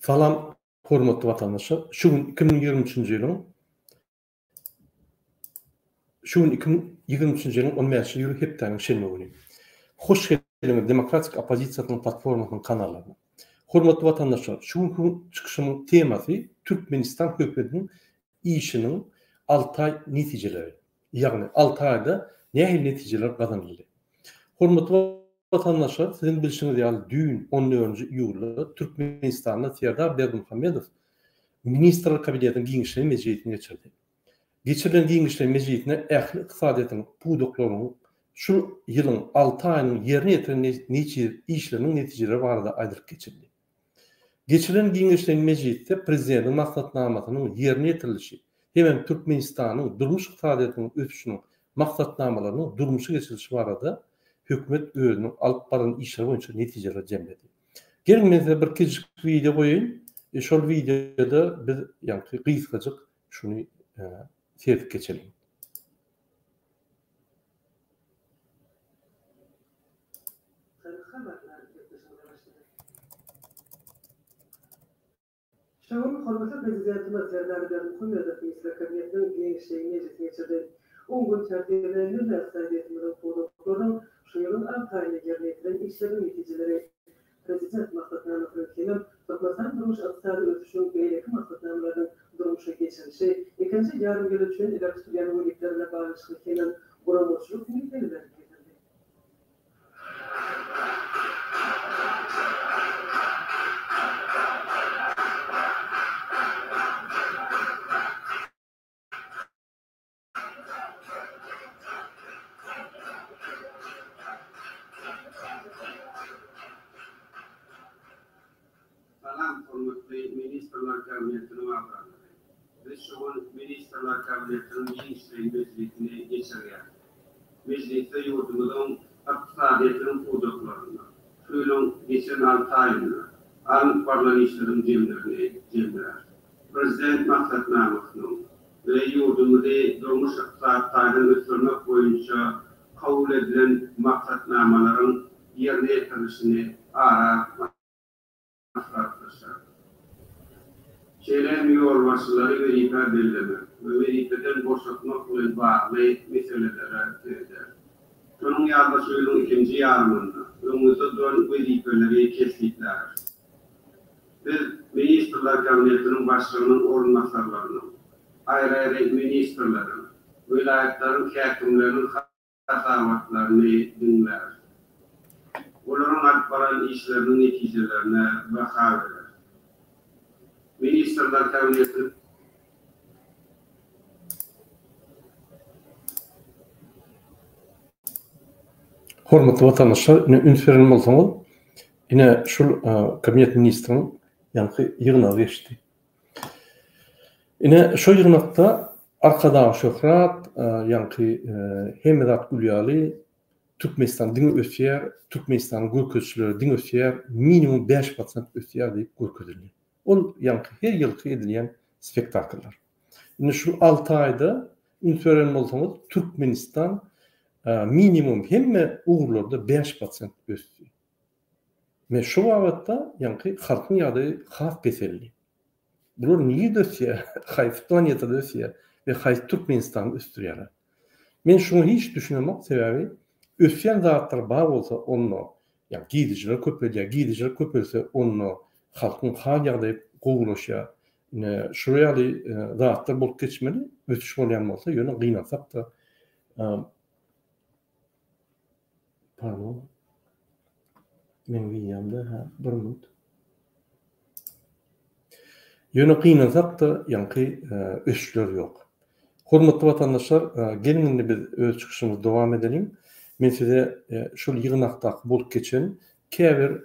Salam hormatly watandaşlar. Şu gün 2023-nji ýylyň Şu gün 2023-nji ýylyň 15-nji ýyly hepdäniň şenbe güni. Hoş geldiňiz Demokratik oppozisiýasynyň platformasynyň kanallaryna. Hormatly watandaşlar, şu günki çykyşymyň temasy Türkmenistan hökümetiniň işiniň 6 aý netijeleri. Ýagny 6 aýda nähili netijeler gazanyldy? Hormatly watandaşlar, siziň bilşiňiz ýaly düýn on dördünji iýulda Türkmenistanda Serdar Berdimuhamedow Ministrler Kabinetiniň giňişleýin mejlisini geçirdi. Geçirilen giňişleýin mejlisinde ähli ykdysadyýetiň pudaklarynyň şu ýylyň alty aýynyň ýerine ýetiren işleriniň netijeleri barada aýdylyp geçildi. Geçirilen giňişleýin mejlisde Prezidentiň maksatnamasynyň ýerine ýetirilişi hemem Türkmenistanyň durmuş-ykdysadyýetiniň ösüşiniň maksatnamalarynyň durmuşa geçirilişi barada hökümet özüniň alyp baran işleri boýunça netijeleri jemledi. Geliň men size bir kiçijik wideo goýaýyn. Şol wideoda biz ýaňky gysgajyk şuny seredip geçeliň. Şu gün hormatly Prezidentimiz Serdar Berdimuhamedow Ministrler Kabinetiniň giňişleýin mejlisini geçirdi. Oň gün tertibine milli ykdysadyýetimiziň pudaklarynyň şu ýylyň alty aýynda ýerine ýetiren işleriniň netijeleri, Prezident maksatnamasynyň hemem Türkmenistanyň durmuş-ykdysady ösüşiniň beýleki maksatnamalarynyň durmuşa geçirilişi, ikinji ýarym ýyl üçin ileri tutulýan wezipeler bilen baglanyşykly hemem guramaçylyk meseleleri girizildi. Salam, hormatly Ministrler Kabinetiniň agzalary! Biz şu gün Ministrler Kabinetiniň giňişleýin mejlisini geçirýäris. Mejlisde ýurdumyzyň ykdysadyýetiniň pudaklarynda şu ýylyň geçen alty aýynda alnyp barlan işleriň jemlerini jemläris. Prezident maksatnamasynyň we ýurdumyzy durmuş-ykdysady taýdan ösdürmek boýunça kabul edilen maksatnamalaryň ýerine ýetirilişini ara maslahatlaşar. Şeýle hem ýolbaşçylary wezipä bellemek we wezipeden boşatmak bilen bagly meselelere sereder. Şonuň ýaly-da şu ýylyň ikinji ýarymynda öňümizde duran wezipeleri kesgitläris. Biz Ministrler Kabinetiniň Başlygynyň orunbasarlarynyň, aýry-aýry ministrleriň, welaýatlaryň häkimleriniň hasabatlaryny diňläris. Olaryň alyp baran işleriniň netijelerine baha bereris. Ministrler Kabinetiniň. Hormatly watandaşlar, ine üns beren bolsaňyz, ine şul kabinet ministriň ýaňky ýygnagy geçdi. Ine şo ýygnakda Arkadag şöhrat, ýaňky hemme zat gül ýaly, Türkmenistan diňe ösýär, Türkmenistanyň görkezijileri diňe ösýär, minimum 5% ösýär diýip görkezildi. Ol ýaňky her ýylky edilýän spektakllar. Indi şu 6 aýda üns beren bolsaňyz, Türkmenistan minimum hemme ugurlarda 5% ösdi. Men şu babatda ýaňky halkyň ýagdaýy has peseldi. Bular nirede ösýär, haýsy planetada ösýär we haýsy Türkmenistany ösdürýärler? Men şuňa hiç düşünemok, sebäbi ösýän zatlar bar bolsa onda ýa girdejiler köpelýär, girdejiler köpelse onda halkyň hal ýagdaýy gowulaşýar. Ine şular ýaly zatlar bolup geçmeli, ösüş bolýan bolsa, ýöne gynansak-da Pardon. Meň wideomda hä bir minut. Ýöne gynansak-da ýaňky ösüşler ýok. Hormatly watandaşlar, geliň indi biz öz çykyşymyzy dowam edeliň. Men size şol ýygnakdaky bolup geçen käbir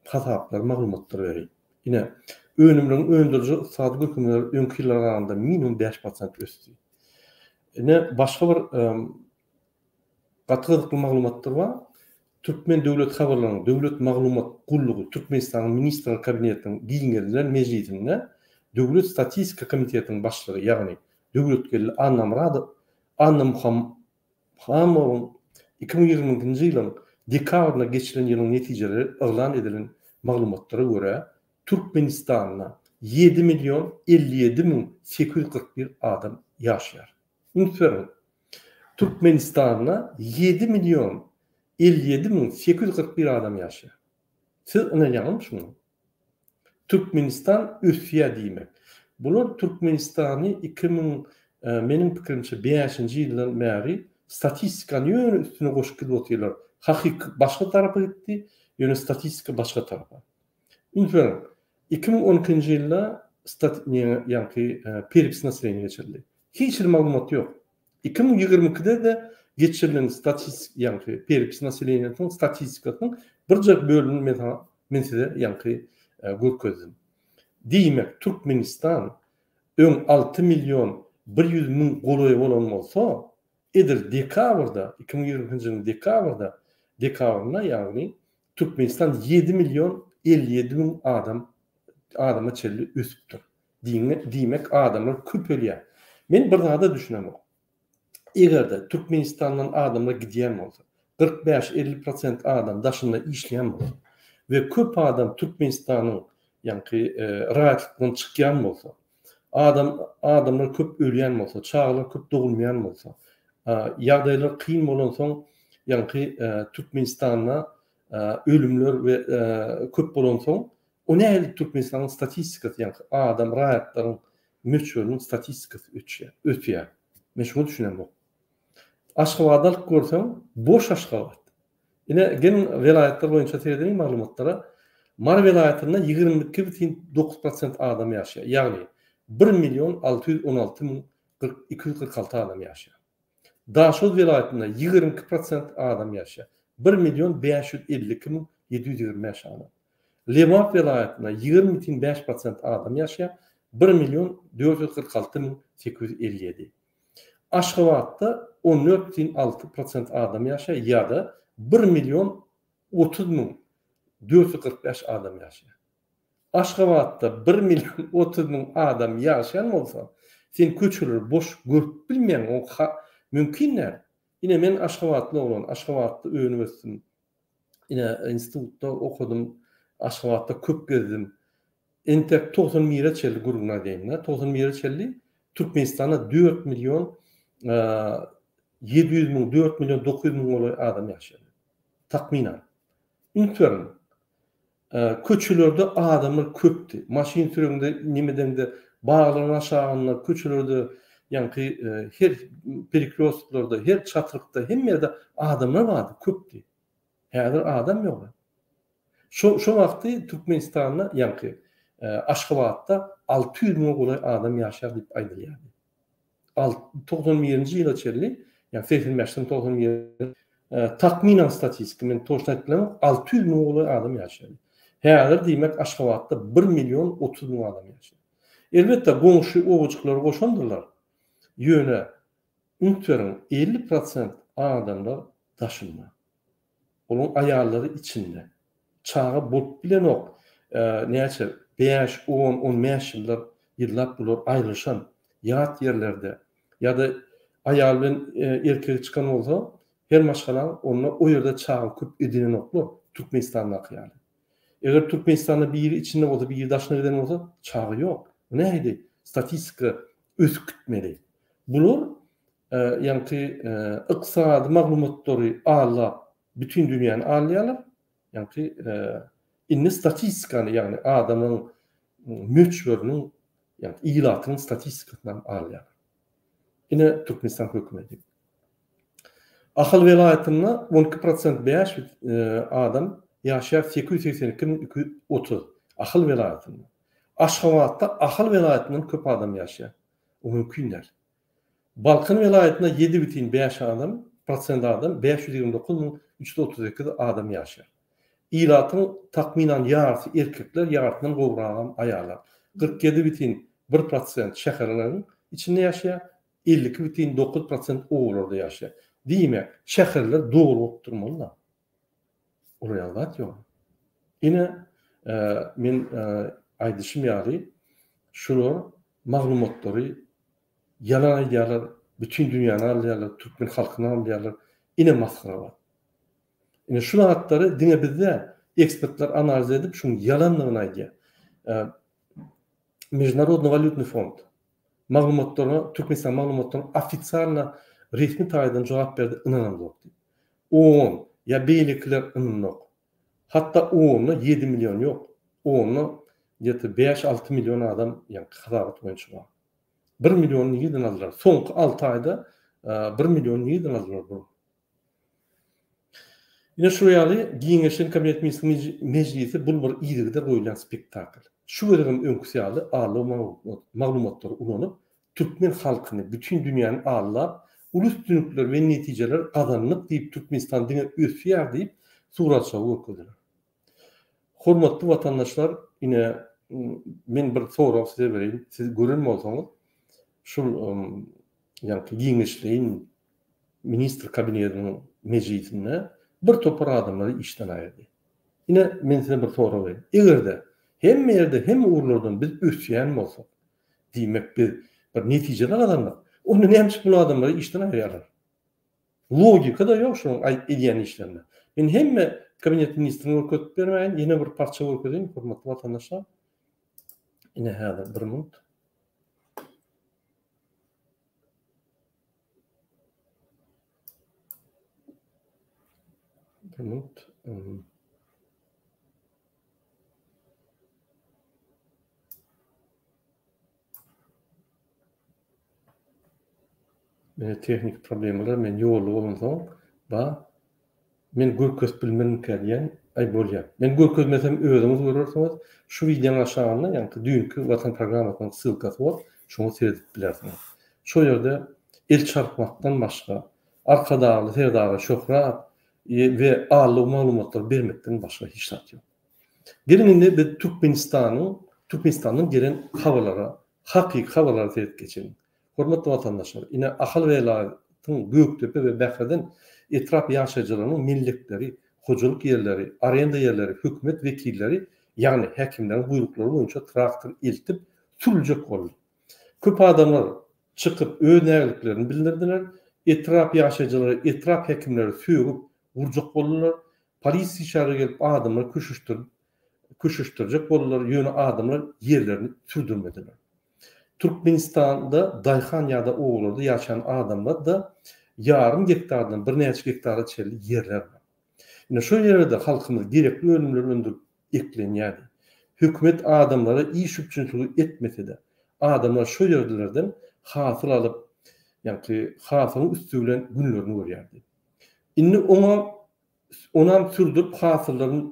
hasaplary, maglumatlary bereýin. Ine, önümleriň öndüriji ykdysady göterimleri öňki ýyllara garanda minimum 5% ösdi. Ine, başga bir Gaty gyzykly maglumatlar bar. Türkmen döwlet habarlarynyň Döwlet maglumat gullugy Türkmenistanyň Ministrler Kabinetiniň giňeldilen mejlisinde Döwlet statistika komitetiniň başlygy, ýagny Döwletgeldi Annamyradow Annamuhamowyň 2022-nji ýylyň dekabrynda geçirilen ýylyň netijeleri yglan edilen maglumatlara görä. Türkmenistanda 7 million 57 müň 841 adam ýaşaýar. Üns beriň. Türkmenistanda 7 million 57 müň 841 adam ýaşaýar. Siz ynanýaňyzmy şuňa? Türkmenistan ösýär diýmek. Bular Türkmenistany 2000 meniň pikirimçe bäşinji ýyldan bäri statistikany ýöne üstüne goşup gidip otyrlar. Hakyky başga tarapa gitdi, ýöne statistika başga tarapa. Üns beriň, 2012-nji ýylda stat ýaňky perepis naseleniýa geçirildi. Hiç hili maglumat ýok. 2022-de-de geçirilen statistik ýaňky perepis naseleniýasynyň statistikasynyň birje bölümini men saňa men size ýaňky görkezdim. Diýmek, Türkmenistan öň 6 million 100 müň golaý bolan bolsa, edil dekabrda, 2022-nji ýylyň dekabrda, dekabrynda ýagny Türkmenistan 7 million 57 müň adam adama çenli ösüpdir. Diýmek adamlar köpelýär. Men bir zada düşünemok. Eger-de Türkmenistandan adamlar gidýän bolsa, 45-50 prosent adam daşynda işleýän bolsa we köp adam Türkmenistanyň ýaňky raýatlykdan çykýan bolsa, adam adamlar köp ölýän bolsa, çagalar köp dogulmaýan bolsa, ýagdaýlar kyn bolansoň ýaňky Türkmenistanda ölümler we köp bolansoň O nähili Türkmenistanyň statistikasy ýaňky adam raýatlaryň möçberiniň statistikasy öçýär, ösýär. Men şuňa düşünemok. Aşgabady alyp görseň, boş Aşgabat. Ine, geliň welaýatlar boýunça seredeliň maglumatlara. Mary welaýatynda 22,9 prosent adam ýaşaýar. Ýagny 1 million 616 müň 246 adam ýaşaýar. Daşoguz welaýatynda 22 prosent adam ýaşaýar. 1 million 552 müň 725 adam. Lebap welaýatynda 20,5 prosent adam ýaşaýar, 1 million 446 müň 857. Aşgabatda 14,6 prosent adam ýaşaýar ýa-da 1 million 30 müň 445 adam ýaşaýar. Aşgabatda 1 million 30 müň adam ýaşaýan bolsa, sen köçeleri boş görüp bilmeýäň, o mümkin däl. Ine men aşgabatly oglan, Aşgabatda önüp ösdüm. Ine, institutda okadym, Aşgabatda köp gezdim. Entek 91-e çenli gürrüňini aýdaýyn-da, 91-e çenli Türkmenistanda 4 million 700 müň, 4 million 900 müň golaý adam ýaşaýar. Takmynan. Üns beriň. Köçelerde adamlar köpdi. Maşyn süreňde, nimedeňde, baglaryň aşagynda, köçelerde, ýaňky her perekrýostklarda, her çatrykda, hemme ýerde adamlar bardy, köpdi. Häzir adam ýok. Şo şo wagty Türkmenistanda, ýaňky Aşgabatda 600 müňe golaý adam ýaşaýar diýip aýdylýardy. 91-nji ýyla çenli, ýagny 85-den 91 takmynan statistika, men toçno aýdyp bilemok, 600 müňe golaý adam ýaşaýar. Häzir diýmek Aşgabatda 1 million 30 müň adam ýaşaýar. Elbetde goňşy obajyklary goşandyrlar. Ýöne üns beriň, 50 prosent adamlar daşynda. Olaryň aýallary içinde. Çaga bolup bilenok. Näçe, bäş, on, on bäş ýyllar, ýyllap bular aýrylyşan, ýat ýerlerde ýa-da aýal bilen erkegi çykan bolsa, her maşgalaň onda o ýerde çaga köp edinenoklar, Türkmenistandaky ýaly. Eger Türkmenistanda biri içinde bolsa, biri daşyna giden bolsa, çaga ýok. Bu nähili statistika ösüp gitmeli? Bular ýaňky ykdysady maglumatlary aldap bütin dünýäni alýarlar. Ýaňky indi statistikany, ýagny adamyň möçberiniň, ýagny ilatyň statistikasyny hem alýarlar. Ine Türkmenistan hökümeti. Ahal welaýatynda 12 prosent 5 adam ýaşaýar 882 müň 230 Ahal welaýatynda. Aşgabatda Ahal welaýatyndan köp adam ýaşaýar. O mümkin däl. Balkan welaýatynda 7,5 adam, prosent adam, 529 338 adam ýaşaýar. Ilatyň takmynan ýarysy erkekler, ýarysyndan gowragam aýallar. 47,1 prosent şäherleriň içinde ýaşaýar, 52,9 prosent obalarda ýaşaýar. Diýmek, şäherler doly bolup durmaly-da. Olar ýaly zat ýok. Ine, men aýdyşym ýaly, şular maglumatlary ýalan aýdýarlar, bütin dünýäni aldaýarlar, türkmen halkyny aldaýarlar. Ine masgarabat. Ine şu zatlary diňe biz däl, ekspertler analiz edip şuň ýalandygyny aýdýar. Mežnarodnyý walýutnyý fond maglumatlaryna Türkmenistan maglumatlaryna ofitsialno resmi taýdan jogap berdi ynanamzok diýip. OON ýa beýlekiler ynanok. Hatda OON-da 7 million ýok. OON-da gde-to 5-6 million adam ýaňky hasabat boýunça bar. 1 milliony nirden aldylar? Soňky 6 aýda 1 milliony nirden aldylar bular? Ine şu ýaly giňeşen Kabinet Ministrler Mejlisi bul bir yzygider goýulýan spektakl. Şu gezegem öňküsi ýaly aldaw maglumatlary ulanyp, türkmen halkyny, bütin dünýäni aldap, uly üstünlikler we netijeler gazandyk diýip Türkmenistan diňe ösýär diýip suratçagy görkezdiler. Hormatly watandaşlar ine men bir sorag size bereýin, siz gören bolsaňyz şul ýaňky giňişleýin ministr kabinetiniň mejlisinde bir topar adamlary işden aýyrdy. Ine, men size bir sorag bereýin. Eger-de hemme ýerde, hemme ugurlardan biz ösýän bolsak, diýmek biz bir netijeler gazandyk, onda näme üçin bu adamlary işden aýyrýarlar? Logika-da ýok şunuň aýyp edýän işlerinde. Men hemme kabinet ministrini görkezip bermäýin, ýene bir parça görkezeýin, hormatly watandaşlar. Ine häzir bir minut. Bir minut. Meni tehniki problemalar men ýolda bolansoň ba men görkezip bilmerinkä diýen aý bolýa. Men görkezmesem özüňiz görersiňiz. Şu wideoň aşagynda ýaňky düýnki Watan programmasynyň ssylkasy bor. Şoňa seredip bilersiňiz. Şol ýerde el çarpmakdan başga Arkadagly Serdara şöhrat we aldygy maglumatlary bermekden başga hiç zat ýok. Geliň indi biz Türkmenistanyň Türkmenistandan gelen habarlara hakyky habarlara seredip geçeliň. Hormatly watandaşlar, ine Ahal welaýatynyň Gökdepe we Bäherden etrap ýaşaýjylarynyň mellekleri, hojalyk ýerleri, arenda ýerleri hökümet wekilleri, ýagny häkimleriň buýruklary boýunça traktor eltip sürüljek boldy. Köp adamlar çykyp öz nägiliklerini bildirdiler. Etrap ýaşaýjylary etrap häkimleri sögüp urjak boldular. Polisiýa işgärleri gelip adamlary köşeşdirip köşeşdirjek boldular, ýöne adamlar ýerlerini sürdürmediler. Türkmenistanda daýhan ýa-da obalarda ýaşaýan adamlar-da ýarym gektardan birnäçe gektara çenli ýerler bar. Ine şol ýerde halkymyz gerekli önümleri öndürip eklenýärdi. Hökümet adamlara iş üpjünçiligi etmese-de, adamlar şol ýerlerden hasyl alyp, ýagny hasylyň üsti bilen günlerini görýärdi. Indi oňa onam sürdürip hasyllaryny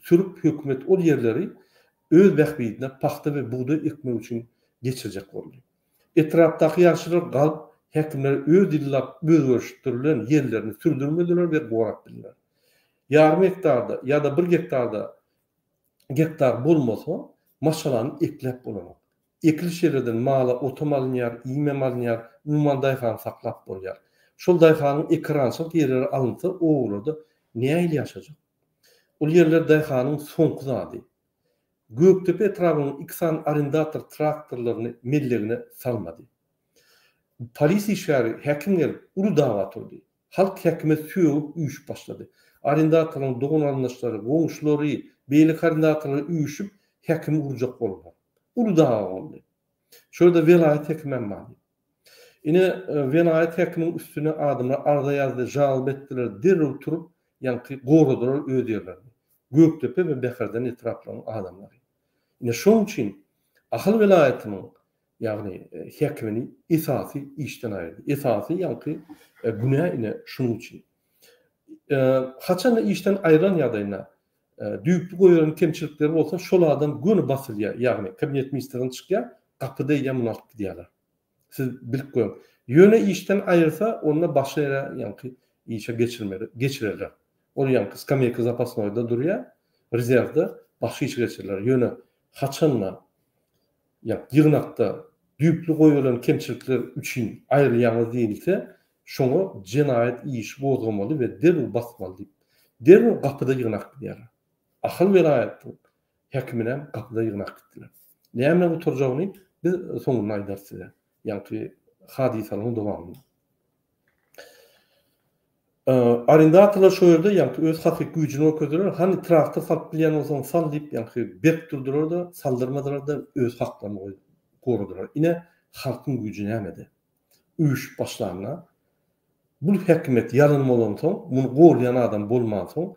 sürüp hökümet ol ýerleri öz bähbidine pagta we bugdaý ekmek üçin geçirjek boldy. Etrapdaky ýagşylar galp häkimlere öz ýyllap özgerişdirilen ýerlerini sürdürmediler we gorap bildiler. Ýarym gektarda ýa-da bir gektarda gektar bolmasa maşgalany ekläp bolanok. Ekiliş ýerlerden mala otam alynýar, iýmem alynýar, umuman daýhany saklap bolýar. Şol daýhanyň ekerançylyk ýerleri alynsa obalarda nähili ýaşajak? Ol ýerler daýhanyň soňky zady. Gökdepe etrabynyň iki sany arendator traktorlaryny mellegine salmady. Polis işgäri, häkim gelip, uly dawa turdy. Halk häkime sögüp üýşüp başlady. Arendatorlaryň dogan-garyndaşlary, goňşulary, beýleki arendatorlar üýşüp, häkimi urjak boldular. Uly dawa boldy. Şo ýerde welaýat häkimem bardy. Ine, welaýat häkimiň üstüne adamlar arza ýazdy, žalba etdiler, derrew turup, ýaňky goradylar öz ýerlerini. Gökdepe we Bäherden etraplarynyň adamlary. Ine, şonuň üçin Ahal welaýatynyň, ýagny häkimini esasy işden aýyrdy. Esasy ýaňky günä ine şunuň üçin. Haçanda işden aýrylan ýagdaýynda düýpli goýberen kemçilikleri bolsa, şol adam göni basylýar, ýagny kabinet ministrden çykýar, gapyda eýýäm muny alyp gidýärler. Siz bilip goýuň. Ýöne işden aýyrsa, onda başga ýere ýaňky işe geçirmeli, geçirerler. Ol ýaňky skameýka zapasnoýda durýar, rezerwde, başga işe geçirerler. Ýöne haçanda ýa ýygnakda düýpli goýberilen kemçilikler üçin aýrylýaňyz diýilse, şoňa jenaýat işi gozgamaly we derrew basmaly diýip. Derrew gapyda ýygnak gidýärler. Ahal welaýatynyň häkiminem gapyda ýygnap gitdiler. Näme bilen gutarjagyny biz soňunda aýdarys size. Ýaňky hadysalaryň dowamynda. Arendatorlar şo ýerde ýaňky öz hakyky güýjüni görkezdiler. Hany traktor salyp bilýän bolsaň sal diýip ýaňky berk durdular-da, saldyrmadylar-da öz haklaryny goradylar. Ine halkyň güýji nämede? Üýşüp başlanda bul häkimiýet ýalan bolansoň, muny goraýan adam bolmansoň,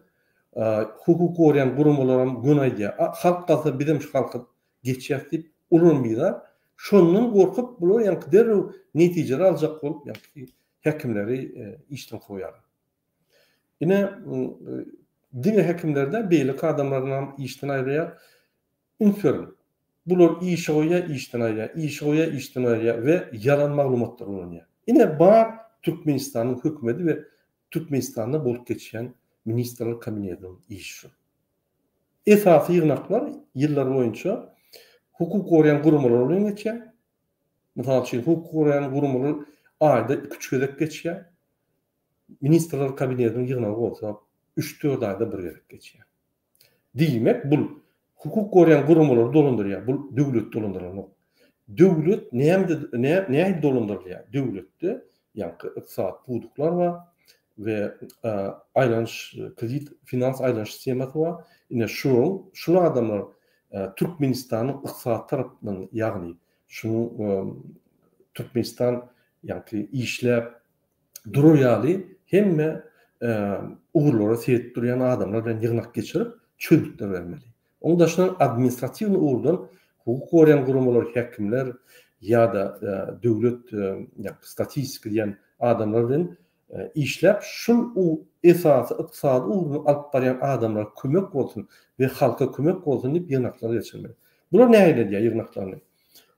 hukuk goraýan guramalaram göni aýdýar, a halk galsa bizem şu halka geçýäs diýip, olaram bizar. Şondan gorkup bular ýaňky derrew netijeler aljak bolup ýaňky häkimleri işden kowýarlar. Ine, diňe häkimleri däl, beýleki adamlarynam işden aýyrýar. Üns beriň, bular işe goýýar, işden aýyrýar, işe goýýar, işden aýyrýar we ýalan maglumatlary ulanýar. Ine, bar Türkmenistanyň hökümeti we Türkmenistanda bolup geçýän Ministrler Kabinetiniň işi şu. Esasy ýygnaklar ýyllar boýunça hukuk goraýan guramalar bilen geçýär. Mysal üçin, hukuk goraýan guramalar aýda iki-üç gezek geçýär. Ministrler Kabinetiniň ýygnagy bolsa üç-dört aýda bir gezek geçýär. Diýmek, bul hukuk goraýan guramalary dolandyrýar, bul döwleti dolandyranok. Döwlet nämde nähili dolandyrylýar? Döwletde ýaňky ykdysady pudaklar bar we aýlanyş kredit finans aýlanyş sistemasy bar. Ine şularyň şul adamlar Türkmenistanyň ykdysady tarapyndan ýagny şunuň Türkmenistan ýaňky işläp durar ýaly hemme ugurlara seredip durýan adamlar bilen ýygnak geçirip çözgütler bermeli. Oň daşyndan administratiwnyý ugurdan hukuk goraýan guramalar, häkimler ýa-da döwlet statistika diýen adamlar bilen işläp şul esasy ykdysady ugruny alyp barýan adamlara kömek bolsun we halka kömek bolsun diýip ýygnaklar geçirmeli. Bular nähili edýär ýygnaklaryny?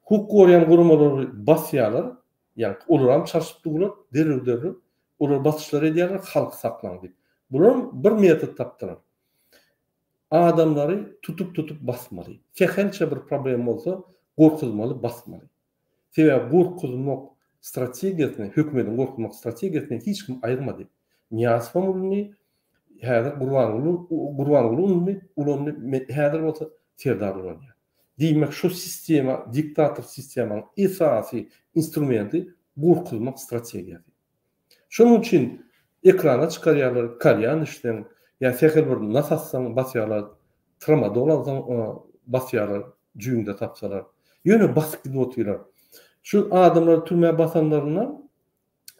Hukuk goraýan guramalary basýarlar, ýagny olaram çalşyp durlar, derrew-derrew olar basyşlar edýärler, halky saklaň diýip. Bularam bir metod tapdylar. Adamlary tutup-tutup basmaly. Sähelçe bir problem bolsa gorkuzmaly, basmaly. Sebäbi gorkuzmak strategiýasyny, hökümediň gorkuzmak strategiýasyny hiç kim aýyrmady. Nyýazowam ulandy, häzir Gurbanguly Gurbanguly ulandy, ulandy, häzir bolsa Serdar ulanýar. Diýmek şu sistema, diktator sistemanyň esasy instrumenti gorkuzmak strategiýasy. Şonuň üçin ekrana çykarýarlar, kalýan içseň, ýa sähel bir nas atsaň basýarlar, tramadol alsaň basýarlar, jübiňde tapsalar. Ýöne basyp gidip otyrlar. Şu adamlary türmä basanlarynda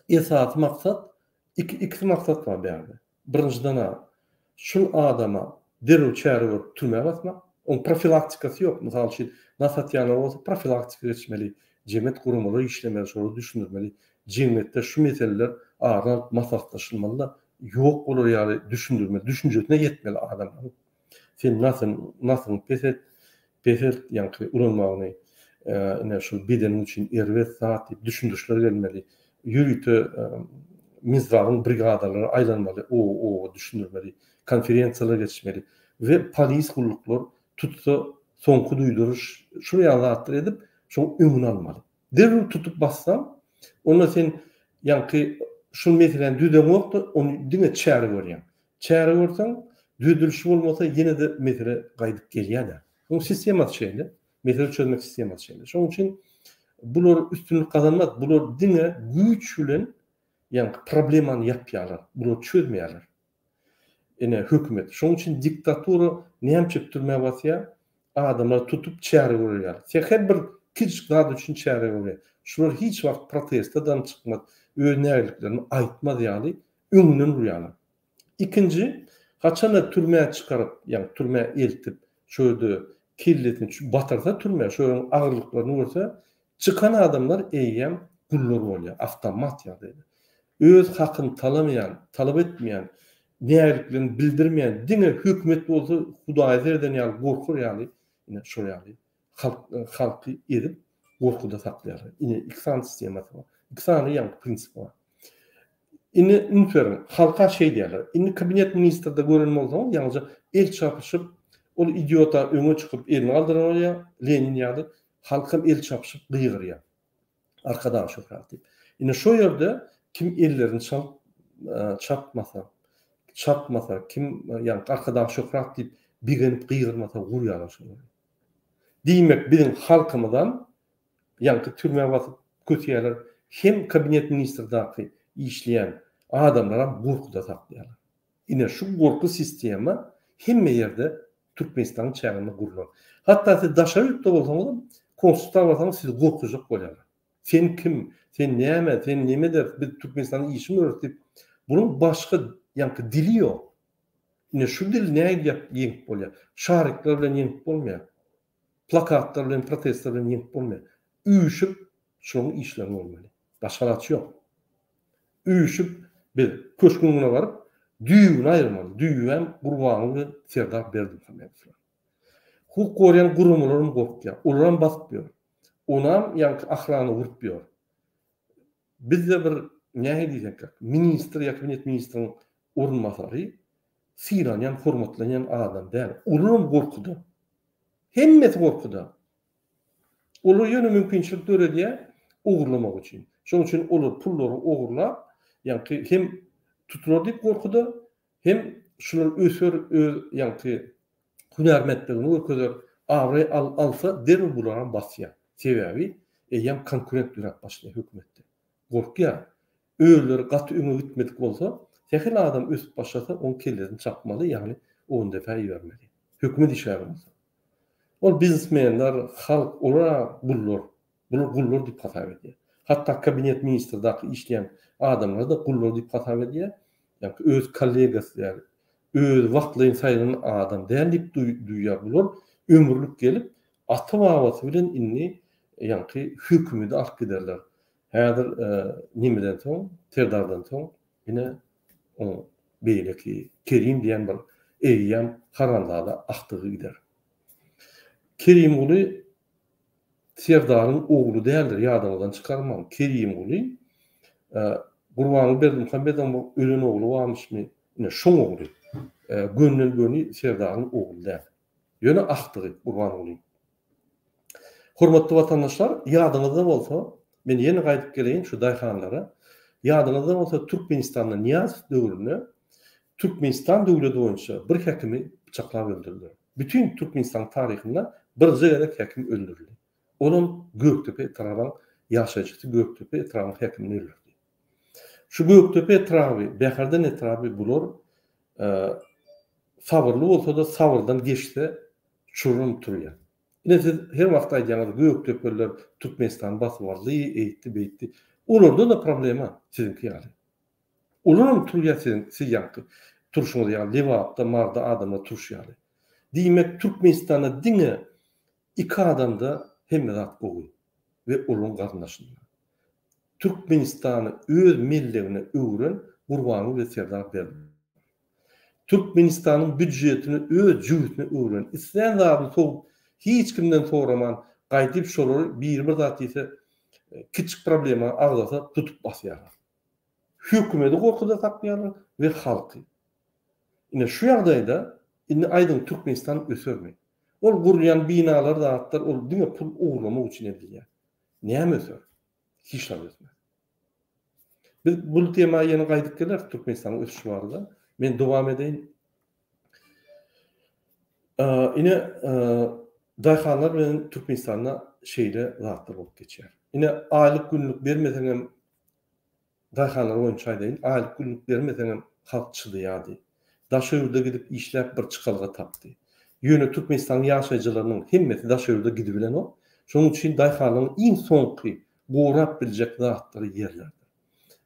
esasy maksat, iki ikisi maksat bar bärde. Birinjiden-ä, şul adama derrew çäre görüp türmä basmak. Oň profilaktikasy ýok. Mysal üçin, nas atýanlar bolsa profilaktika geçmeli, jemgyýet guramalary işlemeli, şolara düşündirmeli. Jemgyýetde şu meseleler ara alyp maslahatlaşylmaly-da, ýok bolar ýaly düşündirmeli, düşünjesine ýetmeli adamlaryň. Sen nasyň, nasyňy pes et, peselt ýaňky ulanmagyny, ine şul bedeniň üçin erbet zat diýip düşündirişler gelmeli. Ýörite Minzdrawyň brigadalary aýlanmaly, oba-oba düşündirmeli, konferensiýalar geçmeli we polis gulluklar tutsa soňky duýduryş şul ýaly zatlar edip şoň öňüni almaly. Derrew tutup bassaň onda sen ýaňky şul meseläni düzeňokda ony diňe çäre görýäň. Çäre görseň, düzedilişi bolmasa ýene-de mesele gaýdyp gelýär-dä. Onuň sistemasy şeýle, mesele çözmek sistemasy şeýle. Şonuň üçin bular üstünlik gazanmaz. Bular diňe güýç bilen ýaňky problemany ýapýarlar. Bular çözmeýärler. Ine, hökümet. Şonuň üçin diktatura näme üçin türmä basýar? Adamlary tutup çäre görýär. Sähel bir kiçijik zat üçin çäre görýär. Şular hiç wagt proteste-dan çykmaz, öz nägileliklerini aýtmaz ýaly öňünden urýarlar. Ikinji, haçanda türmä çykaryp, ýagny türmä eltip, şo ýerde kellesini batyrsa türmä, şo ýeriň agyrlyklaryny görse, çykan adamlar eýýäm gullar bolýar, awtomat ýagdaýda. Öz hakyny talamaýan, talap etmeýän, nägiliklerini bildirmeýän, diňe hökümet bolsa Hudaýa sereden ýaly gorkar ýaly, ine şol ýaly halk halky ezip gorkuda saklaýarlar. Ine iki sany sistemasy bar. Iki sany ýaňky prinsipi bar. Indi üns beriň, halka şeý diýýärler. Indi kabinet ministrde gören bolsaňyz, ýaňyja el çarpyşyp, ol idiota öňe çykyp elini galdyran bolýar, Lenin ýaly, halkam el çarpyşyp gygyrýar. Arkadag şöhrat diýip. Indi şo ýerde kim ellerini çalyp çarpmasa, çarpmasa, kim ýaňky Arkadag şöhrat diýip begenip gygyrmasa gurýarlar şolary. Diýmek biziň halkymyzam ýaňky türmä basyp köseýärler hem kabinet ministrdaky işleýän. Adamlaram gorkuda saklaýarlar. Ine şu gorky sistema hemme ýerde Türkmenistanyň çäginde gurlan. Hatda siz daşary ýurtda bolsaňyzam konsulta barsaňyz sizi gorkuzjak bolýarlar. Sen kim? Sen näme? Sen neme edersiň? Biz Türkmenistanda işiň göreris diýip, bunuň başga ýaňky dili ýok. Ine şu dili nähili ýeňip bolýar? Şarikler bilen ýeňip bolmaýar. Plakatlar bilen, protestler bilen ýeňip bolmaýar. Üýşüp şolaryň işlerini görmeli. Başga alaç ýok. Üýşüp biz köşgüň öňüne baryp düýbüni aýyrmaly. Düýbem Gurbanguly bilen Serdar Berdimuhamedowlar. Hukuk goraýan guramalaram gorkýar. Olaram basyp ýör. Onam ýaňky ahrana urup ýör. Bizde bir nähili diýsek, ministr ýa kabinet ministriň orunbasary sylanýan, hormatlanýan adam däl. Olaram gorkuda. Hemmesi gorkuda. Olar ýöne mümkinçilik döredýär ogurlamak üçin. Şonuň üçin olar pullary ogurlap, ýaňky hem tutular diýip gorkuda, hem şular öser öz ýaňky hünärmentligini görkezer, abraý al alsa derrew bularam basýar. Sebäbi eýýäm konkurent döräp başlaýar hökümetde. Gorkýar. Özleri gaty öňe gitmedik bolsa, sähel adam ösüp başlasa oň kellesini çapmaly, ýagny on depä ibermeli. Hökümet işgäri bolsa. Ol biznesmenler, halk olar-a gullar. Bular gullar diýip hasap edýär. Hatda kabinet ministrdaky işleýän adamlary-da gullar diýip hasap edýär. Ýagny öz kollegasy däl, özi wagtlaýyn saýlanan adam däl diýip duýýar. Bular ömürlik gelip, ata-babasy bilen indi ýaňky hökümedi alyp giderler. Häzir nemeden soň, Serdardan soň ine oň beýleki Kerim diýen bir eýýäm haramzada agtygy gider. Kerimguly Serdaryň ogly däldir ýadyňyzdan çykarmaň. Kerimguly Gurbanguly Berdimuhamedowyň bir ölen ogly barmyşmy? Ine şoň ogly. Gönden göni Serdaryň ogly däl. Ýöne agtygy Gurbangulyň. Hormatly watandaşlar, ýadyňyzda bolsa, men ýene gaýdyp geleýin şu daýhanlara. Ýadyňyzda bolsa Türkmenistanda Nyýazow döwründe Türkmenistan döwleti boýunça bir häkimi pyçaklap öldürdiler. Bütin Türkmenistanyň taryhynda birje gezek häkim öldürildi. Olam Gökdepe etrabyň ýaşaýjysy Gökdepe etrabyň häkimini öldürdi. Şu Gökdepe etraby, Bäherden etraby bular sabyrly bolsa-da sabyrdan geçse çurum turýar. Ine siz her wagt aýdýaňyz Gökdepeliler Türkmenistany basyp aldy, eýtdi, beýtdi. Olarda-da problema siziňki ýaly. Olaram turýar siziň siz ýaňky turşuňyz ýaly Lebapda Maryda adamlar turşy ýaly. Diýmek Türkmenistanda diňe iki adamda hemme zat gowy we olaryň garyndaşynda. Türkmenistany öz mellegine öwüren Gurbanguly we Serdar Berdimuhamedow. Türkmenistanyň býudjetini öz jübüsine öwüren islän zadyny sowup hiç kimden soraman gaýdyp şolary biri bir zat diýse kiçjik problema agzasa tutup basýarlar. Hökümeti gorkuda saklaýarlar we halky. Ine şu ýagdaýda indi aýdyň Türkmenistan ösermi? Ol gurulýan binalar zatlar ol diňe pul ogurlamak üçin edilýär. Näme öser? Hiç zat ösmez. Biz bu tema ýene gaýdyp geleris Türkmenistanyň ösüşi barada. Men dowam edeýin. Ine daýhanlar bilen Türkmenistanda şeýle zatlar bolup geçýär. Ine aýlyk günlük bermeseňem Daýhanlar boýunça aýdaýyn, aýlyk-günlük bermeseňem halk çydaýardy. Daşary ýurda gidip işläp bir çykalga tapdy. Ýöne Türkmenistanyň ýaşaýjylarynyň hemmesi daşary ýurda gidibilenok. Şonuň üçin daýhanlaryň iň soňky gorap biljek zatlary ýerlerdir.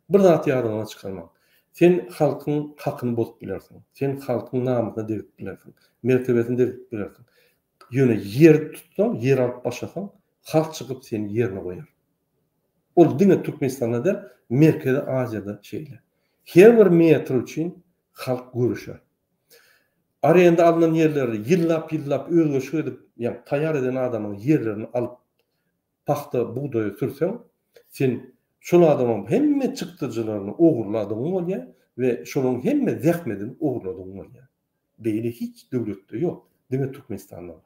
Bir zat ýadyňyzdan çykarmaň. Sen halkyň hakyny bozup bilersiň. Sen halkyň namysyna degip bilersiň. Mertebesine degip bilersiň. Ýöne ýer tutsaň, ýer alyp başlasaň, halk çykyp seni ýerine goýar. Ol diňe Türkmenistanda däl, Merkezi Aziýada şeýle. Her bir metr üçin halk göreşer. Arenda alnan ýerleri ýyllap-ýyllap özbaşyk edip, ýagny taýýar eden adamyň ýerlerini alyp, pagta, bugdaýa sürseň, sen şol adamyň hemme çykdajylaryny ogurladygyň bolýar we şolaryň hemme zähmedini ogurladygyň bolýar. Beýle hiç döwletde ýok, diňe Türkmenistanda bar.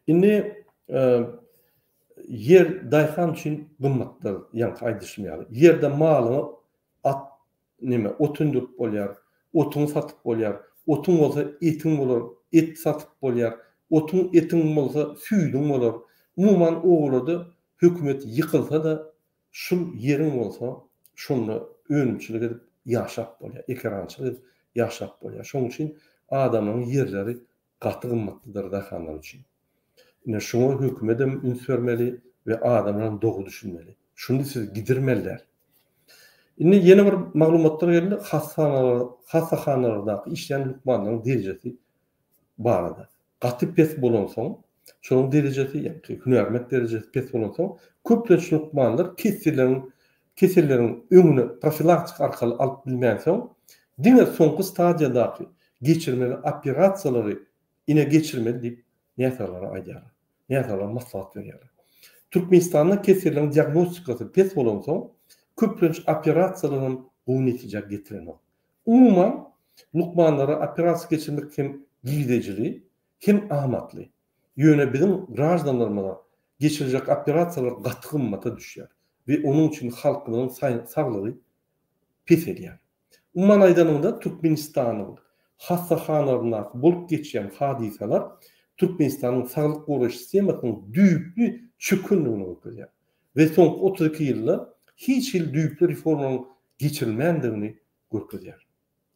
Indi ýer daýhan üçin gymmatdyr, ýaňky aýdyşym ýaly. Ýerde malyňy at neme ot öndürip bolýar, otuňy satyp bolýar, otuň bolsa etiň bolar, et satyp bolýar, otuň etiň bolsa süýdüň bolar. Umuman obalarda hökümet ýykylsa-da şul ýeriň bolsa şonda önümçilik edip ýaşap bolýar, ekerançylyk edip ýaşap bolýar. Şonuň üçin adamlaryň ýerleri gaty gymmatlydyr daýhanlar üçin. Ine şuňa hökümedem üns bermeli we adamlaram dogry düşünmeli. Şuny siz gidirmeli däl. Indi ýene bir maglumatlar geldi, hassanalar, hassahanalardaky işleýän lukmanlaryň derejesi barada. Gaty pes bolansoň, şolaryň derejesi, ýagny hünärment derejesi pes bolansoň, köplenç lukmanlar keselleriň keselleriň öňüni profilaktika arkaly alyp bilmänsoň, diňe soňky stadiýadaky geçirmeli operasiýalary ine geçirmeli diýip näsaglara aýdýarlar. Näsaglara maslahat berýärler. Türkmenistanda keselleriň diagnostikasy pes bolansoň, köplenç operasiýalar hem gowy netije getirenok. Umuman, lukmanlara operasiýa geçirmek hem girdejili, hem amatly. Ýöne biziň graždanlarymyza geçiriljek operasiýalar gaty gymmata düşýär we onuň üçin halkymyzyň saglygy peselýär. Umuman aýdanyňda, Türkmenistanyň hassahanalaryndaky bolup geçýän hadysalar Türkmenistanyň saglyk goraýyş sistemasynyň düýpli çökendigini görkezýär we soňky 32 ýylda hiç hili düýpli reformalaryň geçirilmändigini görkezýär.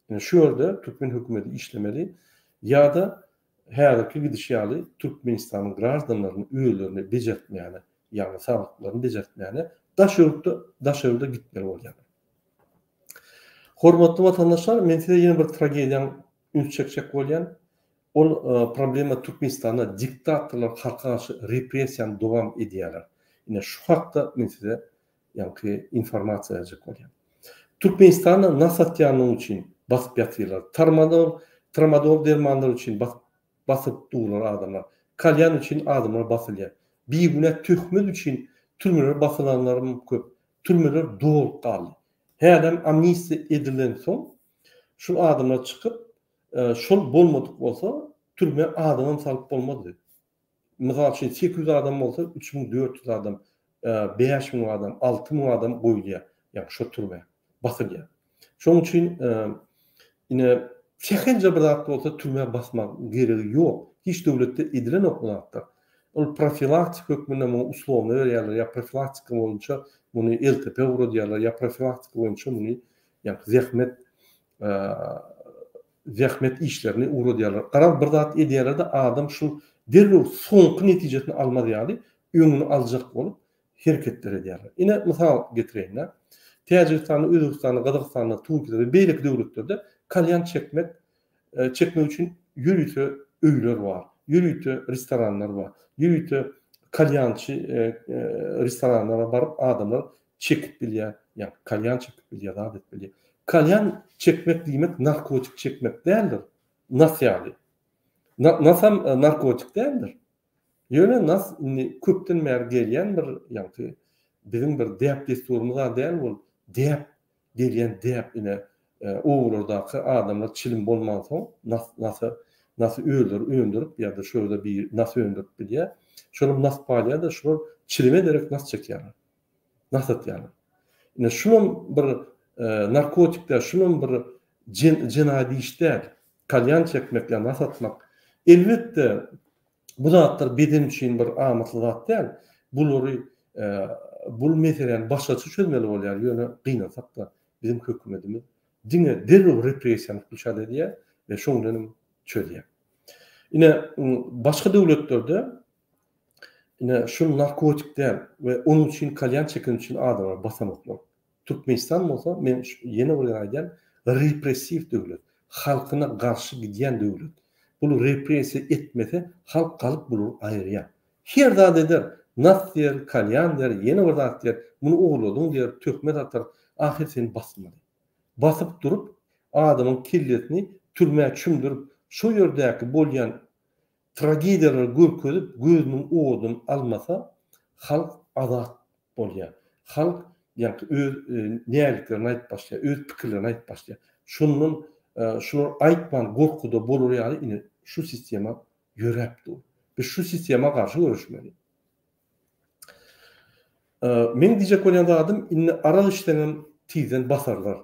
Ine şu ýerde türkmen hökümeti işlemeli ýa-da häzirki gidişi ýaly Türkmenistanyň graždanlaryny özlerini bejertmäne, ýagny saglyklaryny bejertmäne daş ýurtda daşary ýurda gitmeli bolýarlar. Hormatly watandaşlar, men size ýene bir tragediýaň üns çekjek bolýan. Ol problema Türkmenistanda diktatorlar halka garşy repressiýany dowam edýärler. Ine şu hakda men size ýaňky informasiýa berjek bolýan. Türkmenistanda nas atýanlygy üçin basyp ýatyrlar. Tarmadol, tramadol dermanlary üçin basyp basyp durlar adamlar. Kalýan üçin adamlar basylýar. Bigünä töhmet üçin türmelere basylanlarym köp. Türmeler dolup galdy. Hälem amnistiýa edilensoň şul adamlar çykyp, şol bolmadyk bolsa türmä adamam salyp bolmazdy. Mysal üçin, 800 adam bolsa, 3400 adam, 5000 adam, 6000 adam goýulýar, ýagny şo türmä basylýar. Şonuň üçin ine sähelje bir zat bolsa türmä basmagyň geregi ýok. Hiç döwletde edilenok bu zatlar. Ol profilaktika hökmünde muňa uslovno berýärler ýa profilaktika boýunça muny LTP ugradýarlar ýa profilaktika boýunça muny ýagny zähmet zähmet işlerini ugradýarlar. Garaz bir zat edýärler-de adam şul derrew soňky netijesini almaz ýaly öňüni aljak bolup hereketler edýärler. Ine mysal getireýin-de. Täjigistanda, Özbegistanda, Gazagystanda, Türkiýede we beýleki döwletlerde kalýan çekmek çekmek üçin ýörite öýler bar, ýörite restoranlar bar, ýörite kalýançy restoranlara baryp adamlar çekip bilýär, ýa kalýan çekip bilýär, zat edip bilýär. Kalýan çekmek diýmek narkotik çekmek däldir, nas ýaly. Nasam narkotik däldir. Ýöne nas indi köpden bäri gelýän bir ýaňky biziň bir däp-dessurymyz-a däl bol, däp gelýän däp ine obalardaky adamlar çilim bolmansoň nas nasy nasy özleri öndürip ýa-da şu ýerde bir nas öndürip bilýär. Şolam nas paýlaýar-da şular çilime derek nas çekýärler. Nas atýarlar. Ine şulam bir narkotik däl, şulam bir jenaýat iş däl. Kalýan çekmek ýa nas atmak. Elbetde bu zatlar beden üçin bir amatly zat däl. Bulary bul meseläni başgaça çözmeli bolýar. Ýöne gynansak-da biziň hökümetimiz diňe derrew repressiýany wklýuçat edýär we şoň bilenem çözýär. Ine başga döwletlerde Ine şul narkotik däl we onuň üçin kalýan çeken üçin adamlar basanoklar. Türkmenistan bolsa men ýene bir gezek aýdýan repressiw döwlet. Halkyna garşy gidýän döwlet. Bul repressiýa etmese halk galyp bulary aýyrýar. Her zat eder, nas diýer, kalýan diýer, ýene bir zat diýer, muny ogurladyň diýer, töhmet atar, ahyr seni basmaly. Basyp durup adamyň kellesini türmä çümdürip şo ýerdäki bolýan Tragediýalary görkezip gözüniň oduny almasa halk azat bolýar. Halk ýaňky öz nägiliklerini aýdyp başlaýar, öz pikirlerini aýdyp başlaýar. Şondan şular aýtman gorkuda bolar ýaly ine şu sistema ýöräp dur. Biz şu sistema garşy göreşmeli. Meň diýjek bolýan zadym indi arak içseňem tizden basarlar.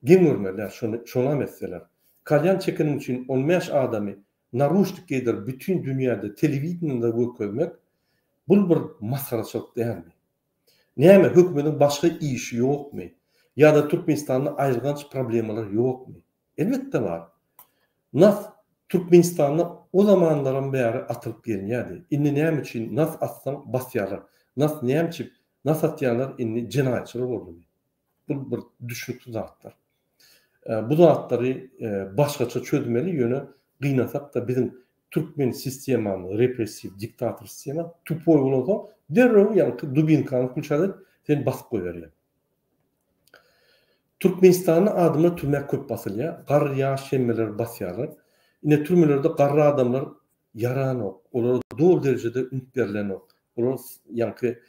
Geň görmeli däl şony şonam etseler. Kalýan çekeniň üçin 15 adamy naruşnik geýdirip bütin dünýäde telewideniýede görkezmek bul bir masgaraçylyk dälmi? Näme hökümediň başga işi ýokmy? Ýa-da Türkmenistanda aýylganç problemalar ýokmy? Elbetde bar. Nas Türkmenistanda o zamanlaram bäri atylyp gelinýärdi. Indi näme üçin nas atsaň basýarlar. Nas näme üçin nas atýanlar indi jenaýatçylar boldumy? Bu bir düşnüksiz zatlar. Bu zatlary başgaça çözmeli ýöne gynansakda biziň türkmen sistemamyz repressiw diktator sistema tupoý bolansoň derrew ýaňky dubinkany kulçat edip seni basyp goýberýär. Türkmenistanda adamlar türmä köp basylýar. Garry ýaş hemmeler basýarlar. Ine türmelerde garry adamlar ýaranok. Olara doly derejede üns berlenok. Olar ýaňky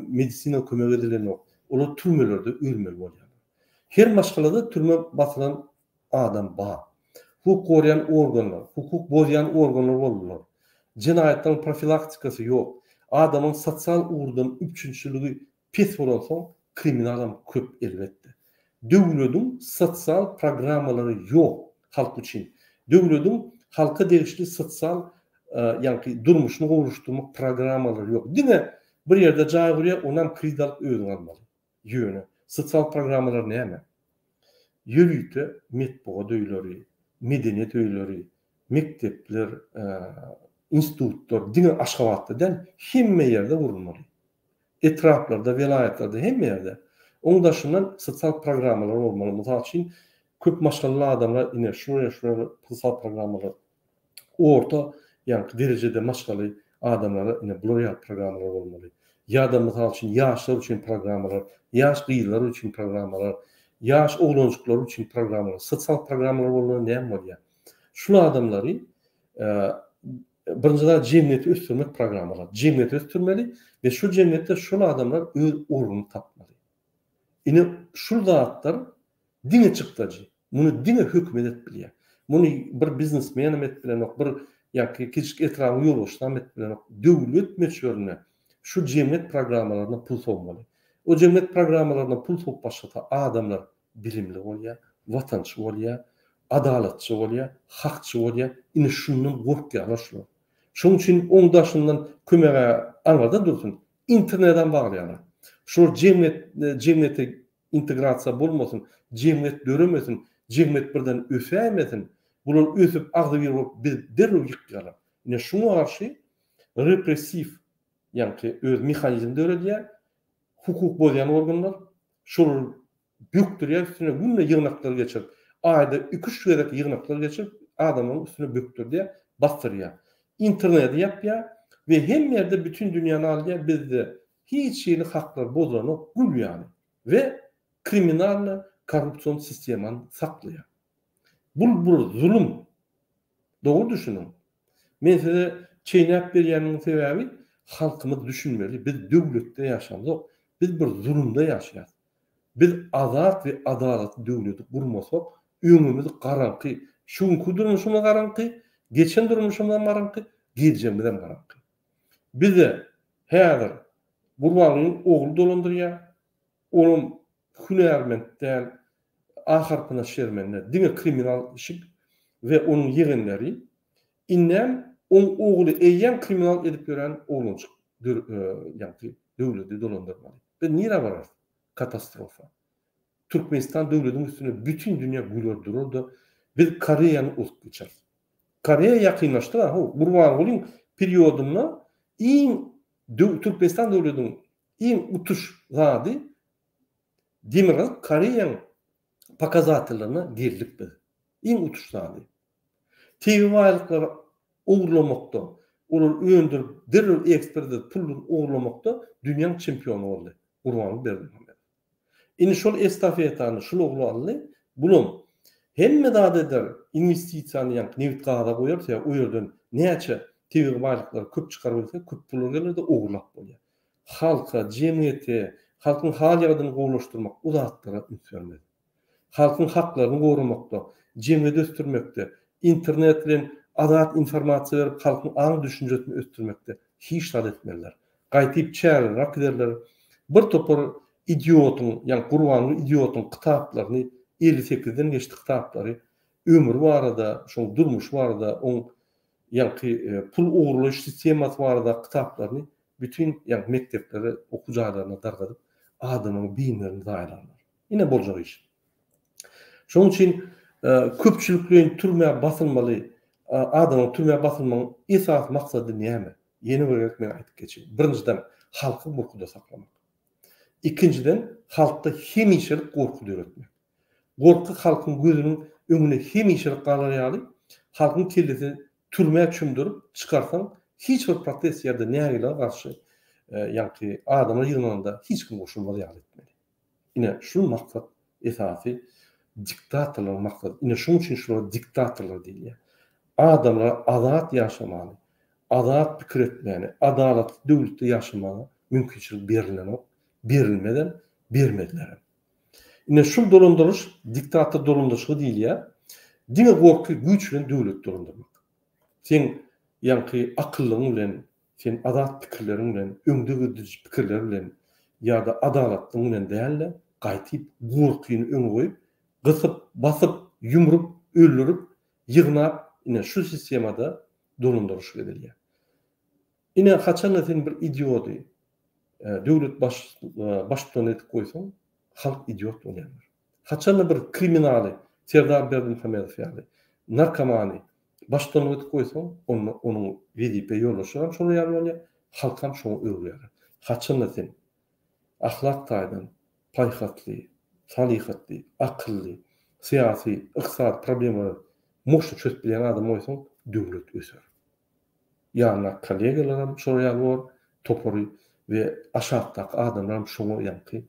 medisina kömek edilenok. Olar türmelerde ölmeli bolýarlar. Her maşgalada türmä basylan adam bar. Hukuk goraýan organlar, hukuk bozýan organlar boldular. Jenaýatlaryň profilaktikasy ýok. Adamyň sosial ugurdan üpjünçiligi Pes bolansoň kriminalam köp elbetde. Döwlediň sosial programmalary ýok halk üçin. Döwlediň halka degişli sosial ýaňky durmuşyny gowulaşdyrmak programmalary ýok. Diňe bir ýerde jaý gurýar onam kredit alyp özüň almaly. Ýöne sosial programmalar näme? Ýörite metbugat öýleri, medeniýet öýleri, mekdepler, institutlar diňe Aşgabatda däl hemme ýerde gurulmaly. Etraplarda, welaýatlarda, hemme ýerde. Oň daşyndan sosial programmalar bolmaly. Mysal üçin, köp maşgalaly adamlar ine şular şular sosial programmalar. Orta ýaňky derejede maşgaly adamlara ine bular ýaly programmalar bolmaly. Ýa-da mysal üçin ýaşlar üçin programmalar, ýaş gyzlar üçin programmalar, ýaş oglanjyklar üçin programmalar, sosial programmalar bolanda näme bolýar? Şul adamlary Birinji zat jemgyýeti ösdürmek programmalar. Jemgyýeti ösdürmeli we şu jemgyýetde şol adamlar öz ornuny tapmaly. Ine şul zatlar diňe çykdajy. Muny diňe hökümet edip bilýär. Muny bir biznesmenem edip bilenok, bir ýa-ki kiçijik etrabyň ýolbaşçysam edip bilenok. Döwlet möçberinde şu jemgyýet programmalaryna pul sowmaly. O jemgyýet programmalaryna pul sowup başlasa adamlar bilimli bolýar, watançy bolýar, adalatçy bolýar, hakçy bolýar. Ine şundan gorkýarlar şular. Şonuň üçin oň daşyndan kömeg-ä aňyrda dursun, internedem baglaýarlar. Şular jemgyýet jemgyýete integrasiýa bolmasyn, jemgyýet döremesin, jemgyýet birden ösäýmesin, bular ösüp agzybir bolup biz derrew ýykýarlar. Ine şuňa garşy repressiw ýaňky öz mehanizm döredýär, hukuk bozýan organlar, Şol bökdürýär üstüne günde ýygnaklar geçirip, aýda iki-üç gezek ýygnaklar geçirip, adamlaryň üstüne bökdürdýär, basdyrýar. Interneti ýapýar we hemme ýerde bütin dünýäni alýar, bizde hiç hili haklar bozulanok, gül ýaly we kriminalny korrupsion sistemany saklaýar. Bul bir zulum. Dogry düşüniň. Men size çeýnäp berýänimiň sebäbi halkymyz düşünmeli, biz döwletde ýaşamzok, biz bir zulumda ýaşaýas. Biz azat we adalatly döwleti gurmasak, öňümiz garaňky, şu günki durmuşymyz garaňky, geçen durmuşymyzam garaňky, geljegimizem garaňky. Bize häzir Gurbangulyň ogly dolandyrýar, olam hünärment däl, A harpyna şermende, diňe kriminal şik we onuň ýegenleri, indem oň ogly eýýäm kriminal edip ýören oglanjyk ýaňky döwledi dolandyrmaly. Biz nirä bararys? Katastrofa. Türkmenistan döwlediň üstüne bütin dünýä güler durar-da, biz Koreýany ozup geçeris. Koreýa ýakynlaşdyk-a, how, Gurbangulyň periodynda iň Türkmenistan döwlediniň iň utuş zady Demirgazyk Koreýaň pokazatellerine geldik biz. Iň utuş zady. Tebigy baýlyklary ogurlamakda, olary öndürip, derrew eksport edip pul ogurlamakda dünýäň çempiony boldy Gurbanguly Berdimuhamedow. Indi şol estafetany şul ogly aldy, bulam hemme zady eder, inwestisiýany ýaňky nebit-gaza goýar, sebäbi o ýerden näçe tebigy baýlyklary köp çykaryp bilse, köp pul geler-de ogurlap bolýar. Halka, jemgyýete, halkyň hal-ýagdaýyny gowulaşdyrmak o zatlara üns bermez. Halkyň haklaryny goramakda, jemgyýeti ösdürmekde, internet bilen azat informasiýa berip halkyň aň-düşünjesini ösdürmekde hiç zat etmezler. Gaýtyp çäreleri äkiderler. Bir topar idiotyň, ýagny Gurbanguly idiotyň kitaplaryny, 58-den geçdi kitaplary, ömri barada, şoň durmuşy barada, oň ýaňky pul ogurlaýyş sistemasy baradaky kitaplaryny bütin ýaňky mekdeplere, okuw jaýlaryna dargadyp, adamlaryň beýinlerini zaýalarlar. Ine boljak iş. Şonuň üçin köpçülikleýin türmä basylmaly adamyň türmä basylmagyň esasy maksady näme? Ýene bir gezek men aýdyp geçeýin. Birinjiden, halky gorkuda saklamak. Ikinjiden, halkda hemişelik gorky döretmek. Gorky halkyň gözüniň öňüne hemişelik galar ýaly, halkyň kellesini türmä çümdürip çykarsaň, hiç bir protest ýa-da nägile garşy ýaňky adamlar ýygnananda hiç kim goşulmaz ýaly etmeli. Ine, şu maksat esasy diktatorlaryň maksady. Ine, şunuň üçin şulara diktatorlar diýilýär. Adamlara azat ýaşamany, azat pikir etmäni, adalatly döwletde ýaşamaga mümkinçilik berilenok, berilmezem, bermezlerem. Ine, şul dolandyryş diktator dolandyryşygy diýilýär. Diňe gorky güýç bilen döwlet dolandyrmak. Seň ýaňky akyllygyň bilen Sen azat pikirleriň bilen, öňde gidiji pikirler bilen ýa-da adalatlygyň bilen däl-de, gaýtyp gorkyny öňe goýup, gysyp, basyp, ýumrup, öldürip, ýygnap, ine şu sistemada dolandyryşyk edilýär. Ine haçanda sen bir idiody döwlet baş baştutany edip goýsaň, halk idiot bolýandyr. Haçanda bir kriminaly, Serdar Berdimuhamedow ýaly, narkomany Baştutanlyk edip goýsaň, onda onuň wezipe ýoldaşlaram şolar ýaly bolýar, halkam şoňa öwrülýär. Haçanda sen ahlak taýdan paýhasly, salyhatly, akylly, syýasy, ykdysady problemalary moşny çözüp bilýän adam goýsaň, döwlet öser. Ýanyndaky kollegalaram şolar ýaly bolar, topary we aşakdaky adamlaram şoňa ýaňky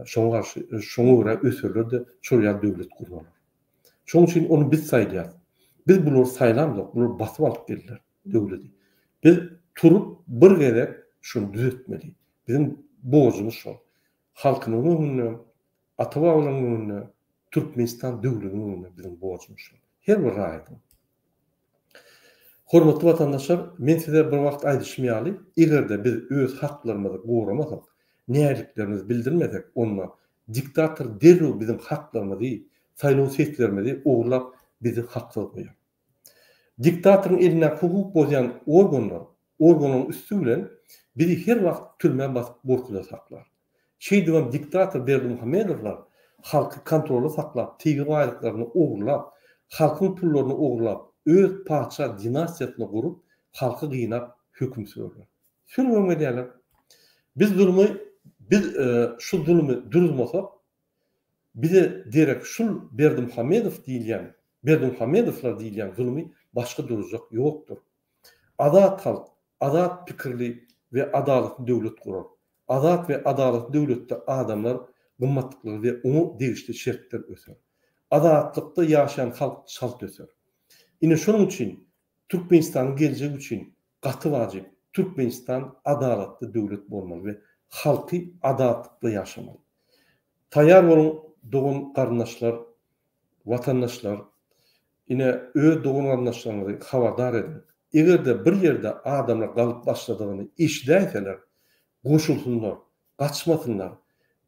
şoňa garşy şoňa görä öserler-de, şol ýaly döwlet gurarlar. Şonuň üçin ony biz saýlaýarys. Biz bulary saýlamzok, bular basyp alyp geldiler döwleti. Biz turup bir gezek şuny düzetmeli. Biziň borjumyz şol. Halkymyzyň öňünde, ata-babalaryň öňünde, Türkmenistan döwletiniň öňünde biziň borjumyz şol. Her bir raýatyň. Hormatly watandaşlar, men size bir wagt aýdyşym ýaly, eger-de biz öz haklarymyzy goramasak, nägiliklerimizi bildirmesek, onda Diktator derrew biziň haklarymyzy, saýlaw seslerimizi ogurlap bizi haksyz goýar. Diktatoryň elindäki hukuk bozýan organlar, organlaryň üsti bilen bizi her wagt türmä basyp gorkuda saklar. Şeýdibem diktator Berdimuhamedowlar halky kontrolda saklap tebigy baýlyklaryny ogurlap, halkyň pullaryny ogurlap öz patyşa dinastiýasyny gurup halky gynap höküm sürerler. Sürgün edýärler. Biz zulmy biz şu zulmy duruzmasak, bize derek şul Berdimuhamedow diýilýän, Berdimuhamedowlar diýilýän zulmy başga duruzjak ýokdur. Azat halk, azat pikirli we adalatly döwlet gurar. Azat we adalatly döwletde adamlar gymmatlyklary we oňa degişli şertler öser. Azatlykda ýaşaýan halk çalt öser. Ine şonuň üçin Türkmenistanyň geljegi üçin gaty wajyp Türkmenistan adalatly döwlet bolmaly we halky adatlykda ýaşamaly. Taýýar boluň dogan garyndaşlar watandaşlar ine öz dogan garyndaşlaryňyzy habardar ediň egerde bir ýerde adamlar galyp başladygyny eşidäýseler goşulsynlar gaçmasynlar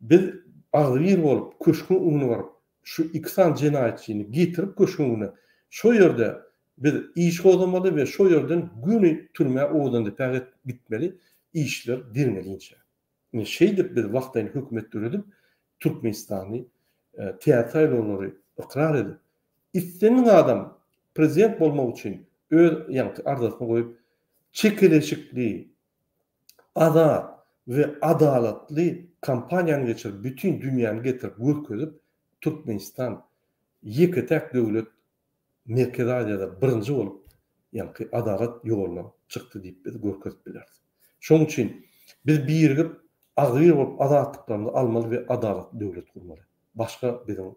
biz agzybir bolup köşgüň öňüne baryp şu iki sany jenaýatçyny getirip köşgüň öňüne, şo ýerde biz iş gozgamaly we şo ýerden göni türmä Owadandepä gitmeli, işler derňelinçä. Ine şeýdip biz wagtlaýyn hökümet döredip, Türkmenistany täze saýlawlary ykrar edip, islendik adam prezident bolmak üçin öz ýaňky arzasyny goýup, çekeleşikli, azat we adalatly kampaniýany geçirip bütin dünýäni getirip görkezip Türkmenistan ýeke täk döwlet Merkezi Aziýada birinji bolup ýaňky adalat ýoluna çykdy diýip biz görkezip bileris. Şonuň üçin biz birigip agzybir bolup azatlyklarymyzy almaly we adalatly döwlet gurmaly. Başga biziň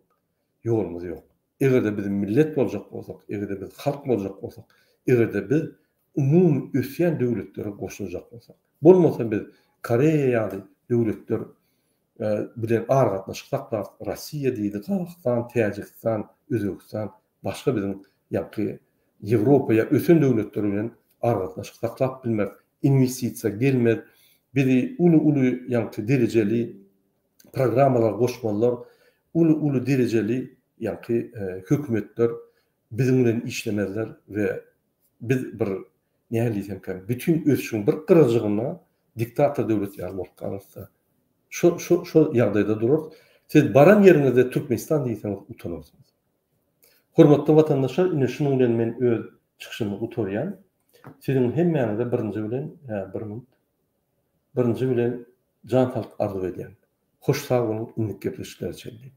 ýolumyz ýok. Eger-de biz millet boljak bolsak, eger-de biz halk boljak bolsak, eger-de biz umumy ösýän döwletlere goşuljak bolsak. Bolmasa biz Koreýa ýaly döwletler bilen aragatnaşyk saklarys, Rossiýa diýdi, Gazagystan, Täjigistan, Özbegistan, başga biziň ýaňky Ýewropa ýa ösen döwletler bilen aragatnaşyk saklap bilmeris, inwestisiýa gelmez, bizi uly-uly ýaňky derejeli programmalara goşmazlar, uly-uly derejeli ýaňky hökümetler biziň bilen işlemezler we biz bir nähili diýsemkäm, bütin ösüşiň bir gyrajygynda diktator döwlet ýaly bolup galarys-da. Şo, şo, şo ýagdaýda durarys. Siz baran ýeriňizde Türkmenistan diýseňiz utanarsyňyz. Hormatly watandaşlar ine şunuň bilen men öz çykyşymy gutarýan. Siziň hemmäňize birinji bilen hä bir minut. Birinji bilen jan saglyk arzuw edýän. Hoş sag boluň indiki gepleşiklere çenli.